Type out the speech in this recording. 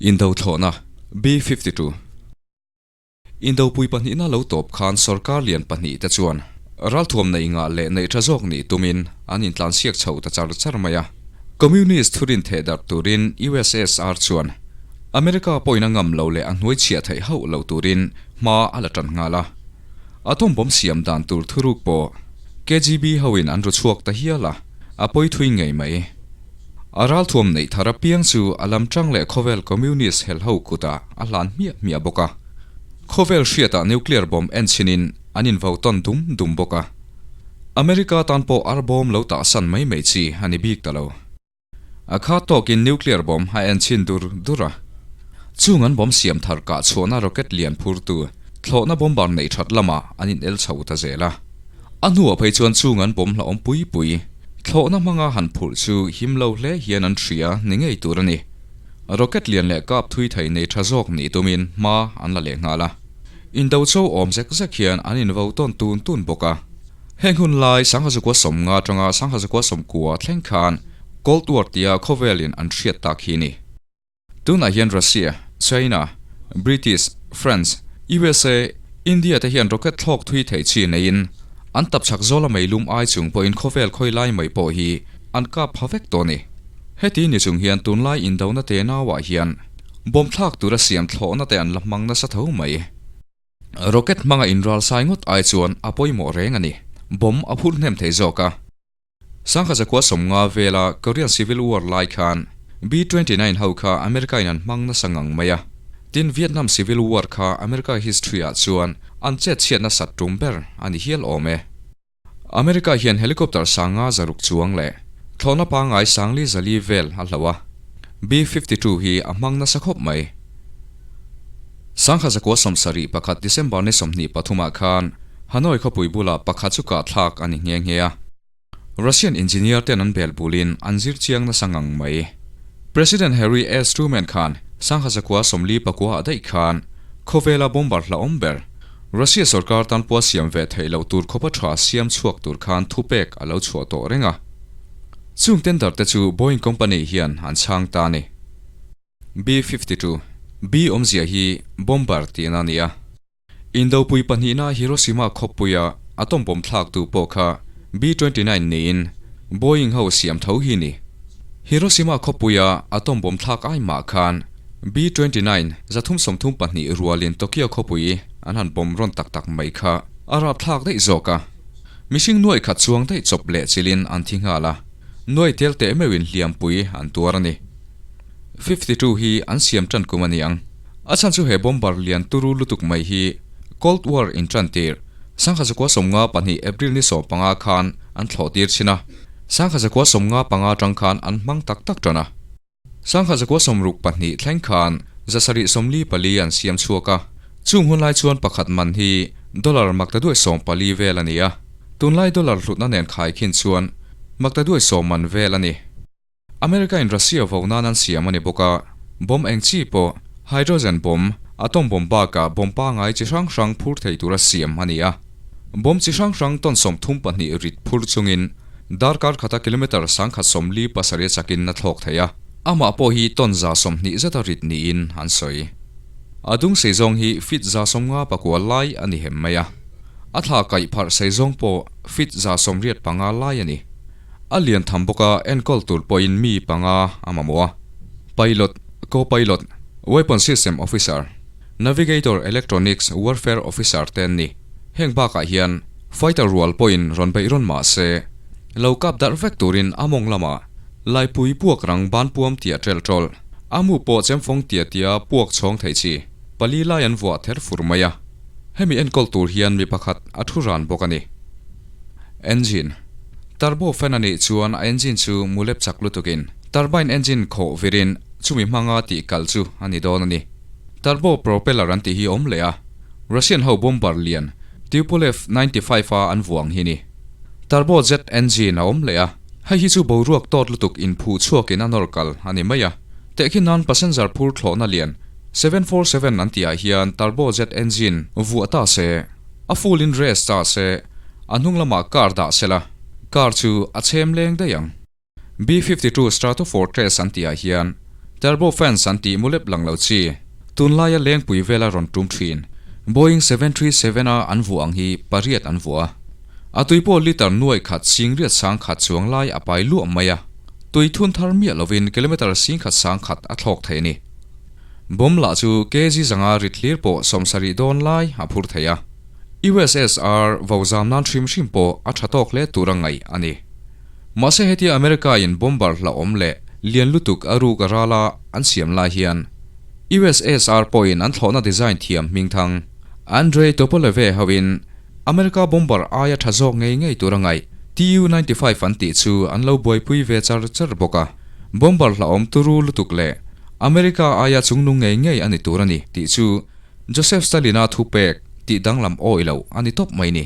Indo thlawhna, B-52. Indopui pahnihna lo tawp khan sorkar lian pahnihte chuan ralthuam neih ngah leh neih tha zawk nih tumin an intlansiak chho ta char char mai a. Communist thurin theh darh turin USSR chuan America pawhin a ngam lo leh a hnuaichhiah theih hauh lo turin hma a la tan nghal a. Atom bomb siam dan tur thuruk pawh KGB hoin an ru chhuak ta hial a, a pawi thui ngei mai. A ralthuam neih thar apiang chu a lam tang leh khawvel Communist helho kutah a hlan hmiah hmiah bawk a. Khawvel hriatah nuclear bomb en chhinin an invo tawn dum dum bawk a. America tan pawh ar bawm lo tah san mai mai chi a ni bik ta lo. A kha tawkin nuclear bomb a en chhin dur dur a. Chung an bomb siam thar kah chhuahna rocket lian phurtu thlawhna bomber neih that lamah an in el chho ta zel a. A hnuah phei chuan chung an bomb hlauhawm pui pui thlawhna hmanga han phurh chu him lo hle hian an hria ni ngei tur a ni. Rocket lian leh kap thui thei nei tha zawk nih tumin hma an la leh nghal a. Indo cho awm zek zek hian an invo tawn tun tun bawk a. Heng hun lai Sanghazukua sawmnga atanga Sanghazukua sawmkua thleng khan Cold War tia khawvelin an hriat tak hi ni. Tunah hian Russia, China, British, France, usa, India te hian rocket thlawk thui thei chi neiin an tapchhak zawla meilum ai chung pawhin khawvel khawi lai mai pawh hi an kap pha vek tawh a ni. Heti ni chung hian tunlai indona te nauah hian bomb thlak tura siam thlawhna te an la hmang nasa tho mai. Rocket hmanga inral sai ngawt ai chuan a pawimawh reng a ni. Bomb a phur hnem thei zawk a. Sangha zakua sawmnga vela Korean Civil War lai khan B-29 ho kha America in an hmang nasa ngang mai a. Tin Vietnam Civil War kha America history ah chuan an chet chhiat nasat tum ber a ni hial awm e. America hian helicopter sanga zaruk chuang leh thlawhna pangngai sangli zali vel a hloh a, B-52 hi a hmang nasa khawp mai. Sangha zakua 71 December ni 23 ah khan Hanoi khawpui bulah pakhat chu kahthlak a ni nghe nghe a. Russian engineer ten an bel bulin an zir chiang nasa ngang mai. President Harry S. Truman khan Sangha zakua 49 ah daih khan khawvela bomber hlauhawm ber Russia sorkar tan pawh a siam ve theih loh tur khawpa tha siam chhuak tur khan thupek a lo chhuah tawh reng a. Chung tender te chu Boeing company hian an chhang ta a ni. B-52, B awmzia hi bomber tihna a ni a. Indopui pahnihna Hiroshima khawppuia atom bomb thlaktu pawh kha B-29 niin Boeing ho siam tho hi ni. Hiroshima khawppuia atom bomb thlak ai mah khan B-29 332 rualin Tokyo khawpui an han bomb rawn tak tak mai kha a rapthlak daih zawk a. Mihring nuai khat chuang daih chawp leh chilin an thi nghal a, nuai tel teh meuhin hliampui an tuar a ni. 52 hi an siam tan kum a ni ang. A chhan chu he bomber lian turu lutuk mai hi Cold War in tan tir Sangha zakua 52 April ni 15 khan an thlawh tir chhin a, Sangha zakua 55 tang khan an hmang tak tak tan a. Sangha zakua 62 thleng khan 744 an siam chhuak a, chung hun lai chuan pakhat man hi dollar maktaduai 14 vel a ni a, tunlai dollar hlutna nen khai khin chuan maktaduai 10 man vel a ni. America in Russia vo nan an siam a ni bawk a, bomb eng chi pawh hydrogen bomb, atom bomb bakah bomb pangai chi hrang hrang phur thei tura siam a ni a. Bomb chi hrang hrang ton 32 rit phur chungin darkar khata kilometre 147 chakin a thlawk thei a, amah pawh hi ton 120 zeta rit niin an sawi. A dung sei zawng hi feet 59 lai a ni hem mai a, a thla kaih pharh sei zawng pawh feet 85 lai a ni. A lian tham bawk a, enkawl tur pawhin mi panga a mamawh a. Pilot, Co-pilot, Weapon System Officer, Navigator Electronics Warfare Officer te an ni. Heng bakah hian fighter rual pawhin rawn beih rawn mah se, lo kap darh vek turin a mawng lamah laipui puak rang ban puam tia ṭel ṭawlh, a mu pawh chemfawng tia tia puak chhawng thei chi pali lai an vuah ther fur mai a. Hemi enkawl tur hian mi pakhat a thu ran bawk a ni. Engine, Turbo fan a nih chuan a engine chu mu lep chak lutukin turbine engine khawh virin chumi hmanga tih kal chu a ni dawn a ni. Turbo propeller an tih hi awm leh a, Russian ho bomber lian Tupolev 95 a an vuang hi ni. Turbo jet engine a awm leh a, hei hi chu boruak tawt lutuk inphuh chhuakin a nawr kal a ni mai a. Tehkhin nan passenger phur thlawhna lian 747 an tihah hian turbo jet engine vuah ta se, A full in rest ta se, a hnung lamah car dah se la, car chu a chhem leng daih ang. B-52 Stratofortress an tihah hian Turbofans an tih mulep lang lo chi, tunlaia lengpui vela rawn tum thin, Boeing 737 a an vuah ang hi pariat an vuah a. A tui pawh litre nuai khat singriat sangkhat chuang lai a pai luah mai a, tui thun thar miah lovin kilometre singkhat sangkhat a thlawk thei a ni. Bomb lah chu kg zanga rit hlir pawh sawmsarih dawn lai a phur thei a. USSR vo zam nan hrim hrim pawh a tha tawk hle tur a ngaih a ni. Mahse hetia America in bomber hlauhawm leh lian lutuk a ruk a ral a an siam lai hian USSR pawhin an thlawhna design thiam hmingthang Andrei Topoleve hoin America bomber aia tha zawk ngei ngei tur a ngaih Tu 95 an tih chu an lo buaipui ve char char bawk a. Bomber hlauhawm turu lutuk leh America aia chungnung ngei ngei a ni tur a ni tih chu Joseph Stalin-a thupek tih danglam awih loh a ni tawp mai ni.